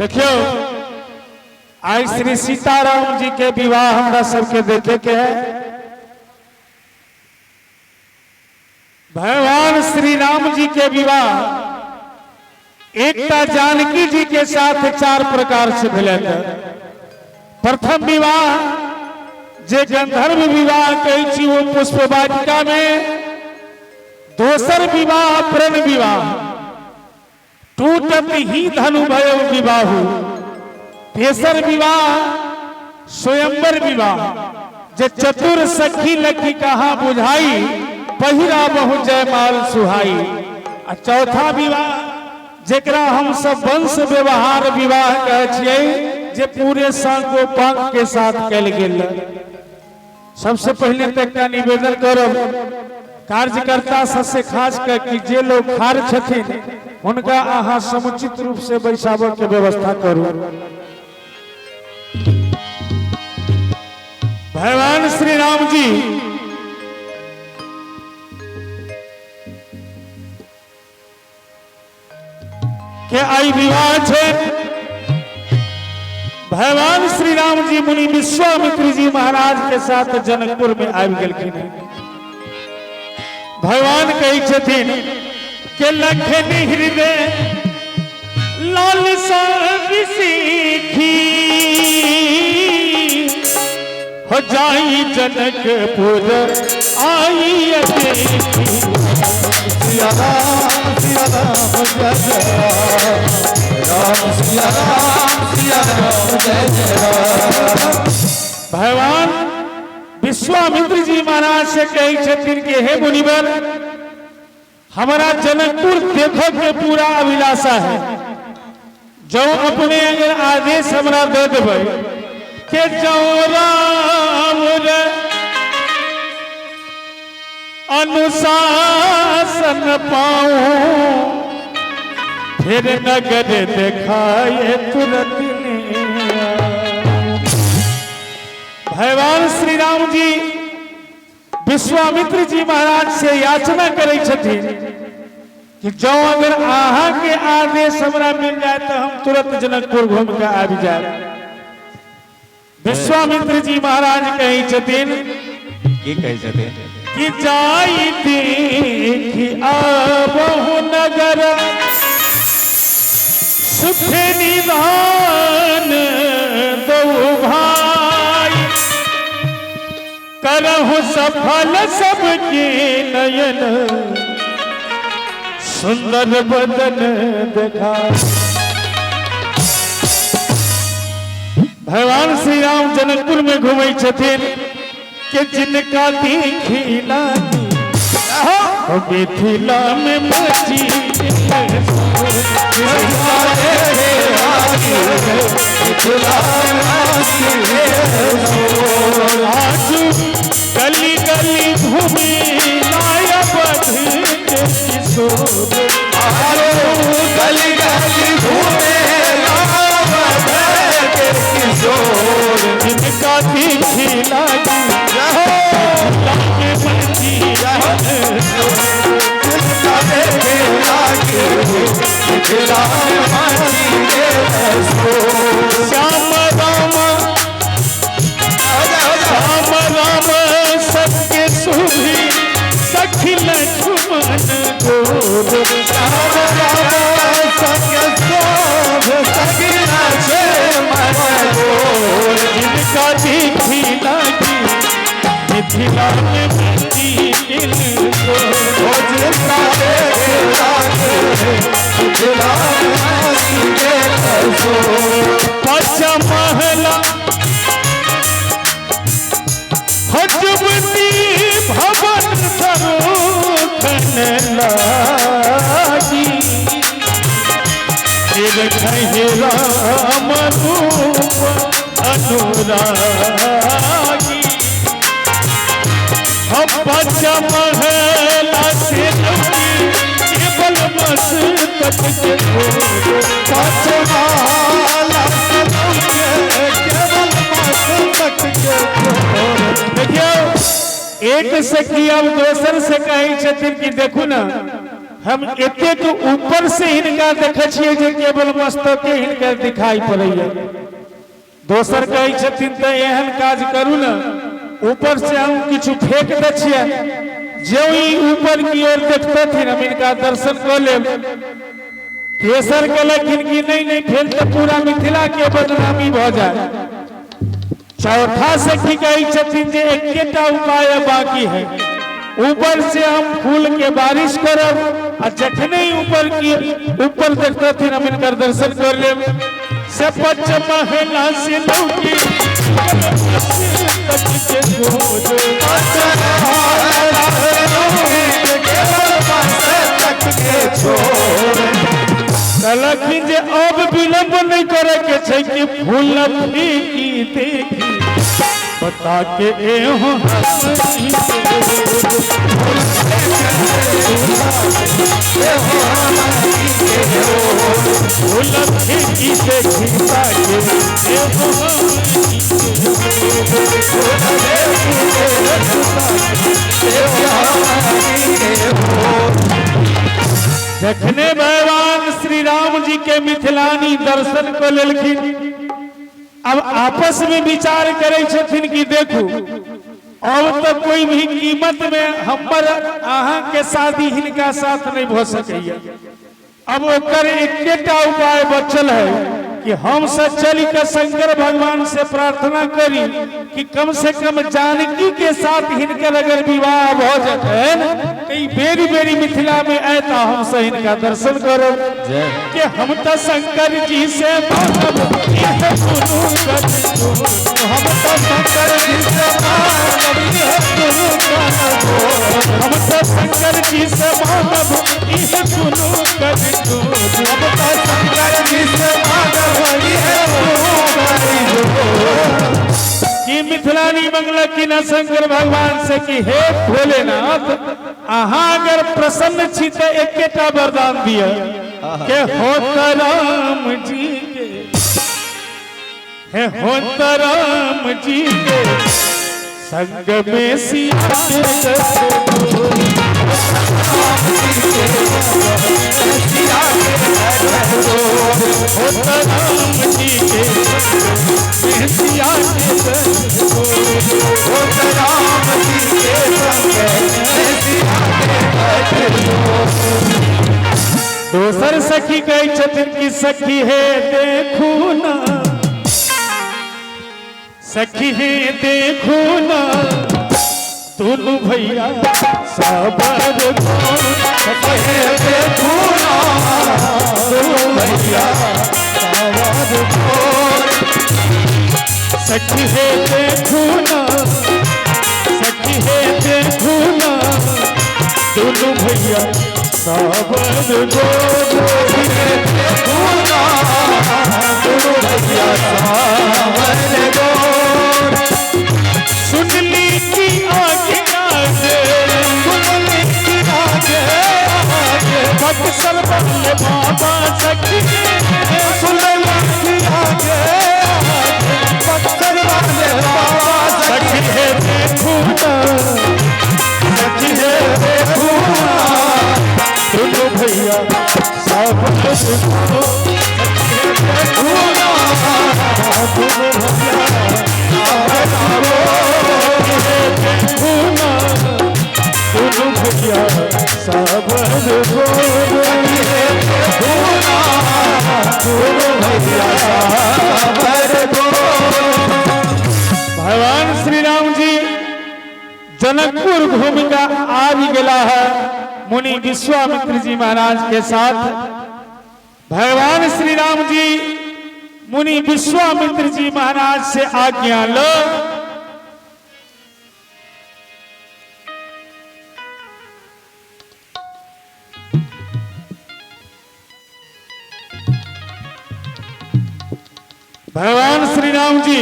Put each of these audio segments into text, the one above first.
देखियो, आइ श्री सीताराम जी के विवाह हमरा सबके देखे के है। भगवान श्री राम जी के विवाह एकटा जानकी जी के साथ चार प्रकार से भेल। प्रथम विवाह जे गंधर्व विवाह कहै छी वो पुष्प वाटिका में। दोसर विवाह प्रण विवाह, टूटत ही धनु भयो विवाहु। तेसर विवाह स्वयंवर विवाह, जे चतुर सखी लखी कहाँ बुझाई, पहिरा बहु जयमाल सुहाई। आ चौथा विवाह जेकरा हम सब वंश व्यवहार विवाह कहै छियै, जे पूरे सांगो पांग के साथ कयल गेल। सबसे पहले तो एकटा निवेदन करब कार्यकर्ता सबसे खास कर कि जे लोग खार छथिन हुनका अहाँ समुचित रूप से बैसाबऽ के व्यवस्था करू। भगवान श्री राम जी के आई विवाह छै। भगवान श्री राम जी मुनि विश्वामित्र जी महाराज के साथ जनकपुर में आबि गेलखिन। भगवान कहै छथिन के लखन हृदय लाल सीखी हो जाई जनकपुर आई देखी। सिया राम सिया राम जय जय राम, राम सिया राम सिया राम जय जय राम। भगवान विश्वामित्र जी महाराज से कहै छथिन कि हे मुनिवर, हमारा जनकपुर देखो के पूरा अभिलाषा है। जो अपने अगर आदेश हमरा दे देबै के जो राम रे अनुशासन पाऊं, फिर नगर दिखाए तुरंत। भगवान श्री राम जी विश्वामित्र जी महाराज से याचना करै छथिन कि जौ अगर अहाँ के आदेश हमरा मिल जाए तो हम तुरंत जनकपुर घूम के आबि जाए। विश्वामित्र जी महाराज कहै छथिन की कहै छथिन? कि जाई देखी आबहु नगर सुख निधान दो भाई, करहु सफल सबके नयन सुंदर बदन देखा। भगवान श्री राम जनकपुर में घूमै छथिन के जिनका देखी लागी मिथिला में मची। आज गली गली घूमी लाया बध के किशोर। गली गली घूमे के किशोर, जिनका देखी लागी मिथिला में मची। जिनका देखे लागी मिथिला में मची। श्याम राम श्याम राम सबके सुभी सखी लक्ष्मण गोर। राम राम संग शोभ सखी लक्ष्मण गोर, जिनका देखी लागी मिथिला में मची। जिनका देखे लागी मिथिला में मची। पच महला हजबती भवन सरोखन लागी, निरखहि राम रूप अनुरागी। हम पच महला से केवल मस्तक के पच महला से केवल मस्तक के। देखियो, एक सखी अब दोसर से कहै छथिन कि देखू ना, हम एतेक ऊपर से हिनका देखै छियै जे केवल मस्तके हिनकर दिखाई पड़ैया। दोसर कहै छथिन तऽ एहन काज करू ने, ऊपर से हम किछु फेंक दै छियै, जे ई ऊपर की ओर देखतथिन हम हिनका दर्शन कऽ लेब। तेसर कहलखिन कि नहीं नहीं, फेर तऽ पूरा मिथिला के बदनामी भऽ जाए। चौथा सखी कहै छथिन जे एकेटा उपाय बाकी है, ऊपर से हम फूल के बारिश करब आ जखने ऊपर की ऊपर देखतथिन हम हिनकर दर्शन कर लेब। से पच महला से लौटी कहलखिन जे अब विलंब नहीं करे के छै कि फूल फीकी देखी बता के एहो फूल फीकी देखी ताके एहो। जखने भगवान श्री राम जी के मिथिलानी दर्शन कऽ लेलखिन, अब आपस में विचार करै छथिन कि देखू अब तो कोई भी कीमत में हमर अहाँ के शादी हिनका साथ नहीं भऽ सकैया। अब ओकर एकेटा उपाय बचल है कि हम सब चल के शंकर भगवान से प्रार्थना करी कि कम से कम जानकी के साथ हिनकर अगर विवाह भऽ जेतनि तऽ ई बेरी बेरी मिथिला में अयता, हम सब हिनका दर्शन करब। कि हम तो शंकर जी से मांगब इह दुनू कर जोड़। हम तो शंकर जी से मांगब इह दुनू कर जोड़। हम तो शंकर जी से मांगब इह दुनू कर जोड़। हम तो शंकर जी से मांगब इह दुनू कर जोड़। कि मिथिलानी मंगलखिन शंकर भगवान से कि हे भोलेनाथ, अहाँ अगर प्रसन्न छी तऽ एकेटा वरदान दिअ के हो राम जी के, हे हो राम जी के संग में सिया के हो राम जी के संग में सिया के हो राम जी के संग में सिया के। दोसर सखी कहै छथिन कि सखी हे देखू ना, सखी हे देखू ना दुनू भैया सबर गोर। सखी हे देखू ना दुनू भैया सबर गोर। सखी हे देखू ना, सखी हे देखू ना दुनू भैया सबर गोर। सखी हे देखू ना दुनू भैया सबर गोर। सुनली की आज्ञा से, सुनली की आज्ञा आगे बक्सर बल्ले बाबा सखी। सुनली की आज्ञा आगे बक्सर वाले बाबा सखी हे देखू ना, सखी हे देखू ना दुनू भैया सबर गोर। सखी हे देखू ना दुनू भैया सबर गोर। देखू ना दुनू भैया सबर गोर। सखी हे देखू ना दुनू भैया सबर गोर। भगवान श्री राम जी जनकपुर घूम का आबि गेला है मुनि विश्वामित्र जी महाराज के साथ। भगवान श्री राम जी मुनि विश्वामित्र जी महाराज से आज्ञा लो भगवान श्री राम जी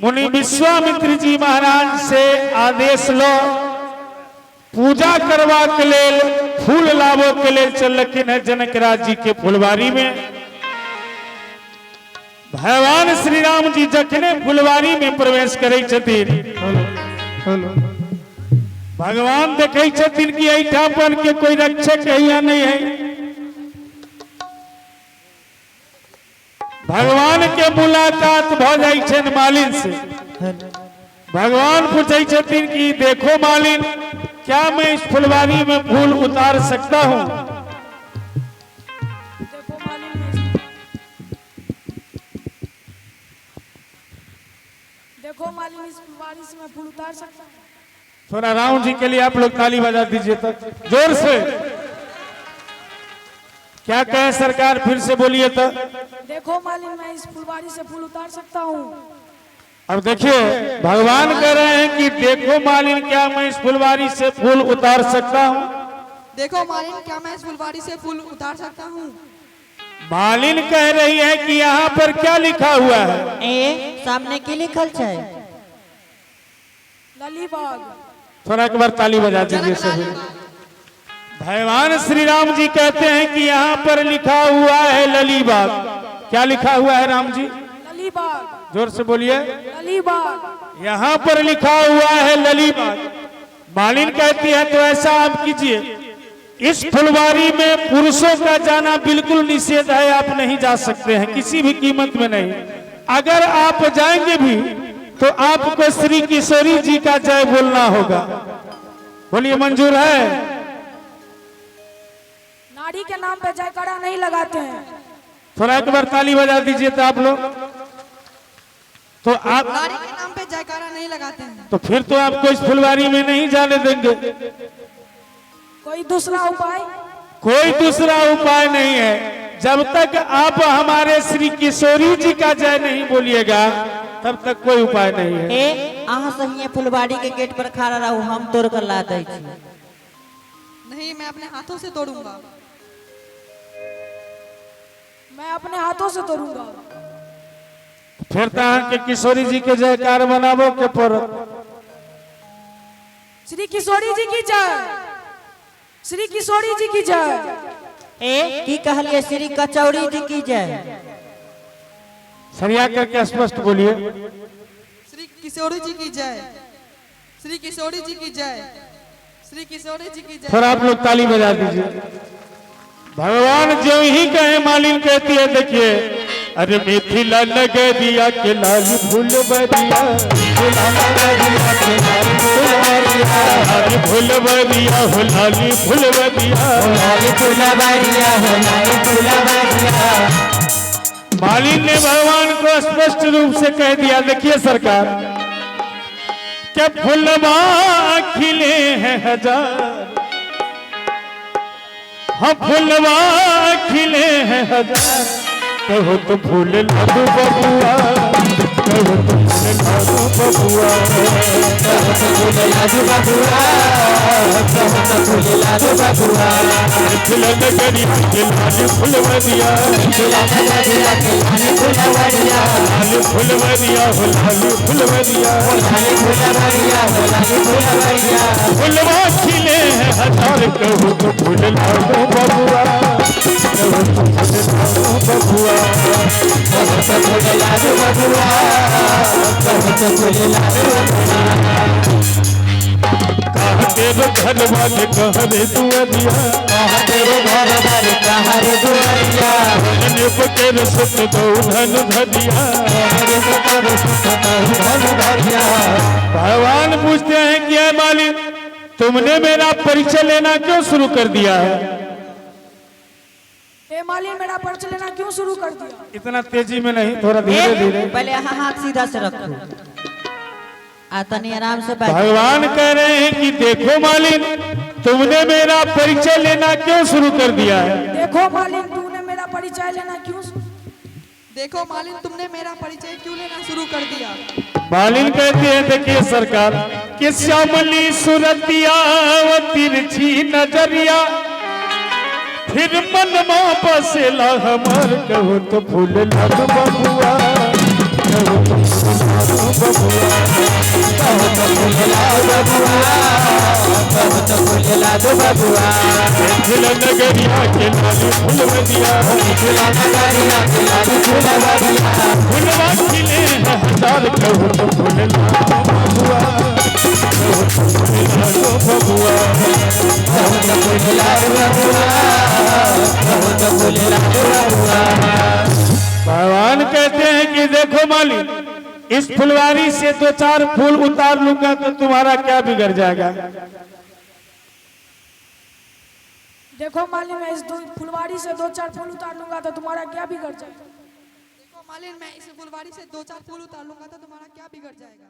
मुनि विश्वामित्र जी महाराज से आदेश लो पूजा करवा के लेल फूल लाबो के लेल चललखिन है जनकराज जी के फुलवारी में। भगवान श्री राम जी जखने फुलवारी में प्रवेश करै छथिन, भगवान देखै छथिन कि एहिठाम पर के कोई रक्षक है या नहीं है। भगवान के मुलाकात भ जाइ छनि मालिन से। भगवान पूछै छथिन कि देखो मालिन, क्या मैं इस फुलवारी में फूल उतार सकता हूँ? देखो मालिन, मैं देखो मालिन, इस फुलवारी से मैं फूल उतार सकता हूँ। थोड़ा राम जी के लिए आप लोग ताली बजा दीजिए तो जोर से। क्या कहे सरकार, फिर से बोलिए तो। देखो मालिन, मैं इस फुलवारी से फूल उतार सकता हूँ। अब देखिए भगवान कह रहे हैं कि देखो मालिन, क्या मैं इस फुलवारी से फूल उतार सकता हूँ? देखो मालिन, क्या मैं इस फुलवारी से फूल उतार सकता हूँ? मालिन कह रही है कि यहाँ पर क्या लिखा हुआ है? ए सामने की लिखल छै? ललीबाग। थोड़ा एक बार ताली बजा दीजिए सभी। भगवान श्री राम जी कहते हैं कि यहाँ पर लिखा हुआ है ललीबाग। क्या लिखा हुआ है राम जी? ललीबाग। जोर से बोलिए। ललीबाग। यहाँ पर लिखा हुआ है ललीबाग। मालिन कहती है तो ऐसा आप कीजिए, इस फुलवारी में पुरुषों का जाना बिल्कुल निषेध है, आप नहीं जा सकते हैं किसी भी कीमत में नहीं। अगर आप जाएंगे भी तो आपको श्री किशोरी जी का जय बोलना होगा। बोलिए मंजूर है? नारी के नाम पे जयकारा नहीं लगाते हैं। थोड़ा एक बार ताली बजा दीजिए तो आप लोग। तो आप नारी के नाम पे जयकारा नहीं लगाते हैं। तो फिर तो आपको इस फुलवारी में नहीं जाने देंगे। कोई दूसरा उपाय? कोई दूसरा उपाय नहीं है। जब तक आप हमारे श्री किशोरी जी का जय नहीं बोलिएगा तब तक कोई उपाय नहीं है। ए अहाँ सहिए फुलवारी के गेट पर खड़ा रहू, हम तोड़ कर ला दै छी। नहीं, मैं अपने हाथों से तोड़ूंगा। मैं अपने हाथों से तोड़ूंगा। फिर तो अहाँ के किशोरी जी के जयकार बनाबो के पड़त। श्री किशोरी जी की जय। श्री किशोरी जी की जय। ए की कहलिए? श्री कचौड़ी जी की जय। सरिया करके स्पष्ट बोलिए। श्री किशोरी जी की जय। श्री किशोरी जी की जय। श्री किशोरी जी की जय। थोड़ा आप लोग ताली बजा दीजिए। भगवान जो ही कहे मालिन कहती है देखिए, अरे मिथिला नगरिया के लाल फुलवरिया, अरे फुलवरिया हो लाली फुलवरिया, फुलवरिया हो लाली फुलवरिया। मालिन ने भगवान को स्पष्ट रूप से कह दिया, देखिए सरकार, क्या फुलवा खिले हैं हजार, हम फुलवा खिले हैं हजार, कहो तो फूल लाडू बबुआ, कहो तो फूल लाडू बबुआ, कहो तो फूल लाडू बबुआ, कहो तो फूल लाडू बबुआ। मिथिला नगरिया के लाल फुलवरिया, मिथिला नगरिया के लाल फुलवरिया, लाल फुलवरिया हो लाल फुलवरिया, लाल फुलवरिया हो लाल फुलवरिया। फुलवा खिले हैं हजार, कहो तो फूल लाडू बबुआ, कहो तो फूल लाडू बबुआ, कहो तो फूल लाडू बबुआ, कहो तो फूल लाडू बबुआ। कहाँ तेरे घर वाले कहाँ रे दुआरिया, कहाँ तेरे घर वाले कहाँ रे दुआरिया, पकेर सुत दो धन धरिया। भगवान पूछते हैं कि ऐ मालिक, तुमने मेरा परिचय लेना क्यों शुरू कर दिया है? ए मालिन, मेरा परिचय लेना क्यों शुरू कर दिया? इतना तेजी में नहीं, थोड़ा धीरे धीरे। पहले अहाँ हाथ सीधा से रखो आ तनी आराम से बैठो। भगवान कह रहे हैं कि देखो मालिन, तुमने मेरा परिचय लेना क्यों शुरू कर दिया है? देखो मालिन, तूने मेरा परिचय लेना क्यों? देखो मालिन, तुमने मेरा परिचय क्यों लेना शुरू कर दिया? मालिन कहती है देखिए सरकार, कि श्यामली सुरतिया वो तिरछी नजरिया, फिर मन मा बसेला हमार, कहो तो फूल लाडू बबुआ, कहो तो फूल लाडू बबुआ, कहो तो फूल लाडू बबुआ, कहो तो फूल लाडू बबुआ। मिथिला नगरिया के लाल फुलवरिया, मिथिला नगरिया के लाल फुलवरिया, फुलवा खिले हैं हजार, कहो तो फूल लाडू बबुआ, बहुत फूल लाडो बबुआ। बहुत फूल लाडो बबुआ, बहुत फूल लाडो बबुआ। भगवान कहते हैं कि देखो माली, इस फुलवारी से दो चार फूल उतार लूंगा तो तुम्हारा क्या बिगड़ जाएगा। देखो मालिन, मैं इस फुलवारी से दो चार फूल उतार लूंगा तो तुम्हारा क्या बिगड़ जाएगा। देखो मालिन, मैं इस फुलवारी से दो चार फूल उतार लूंगा तो तुम्हारा क्या बिगड़ जाएगा।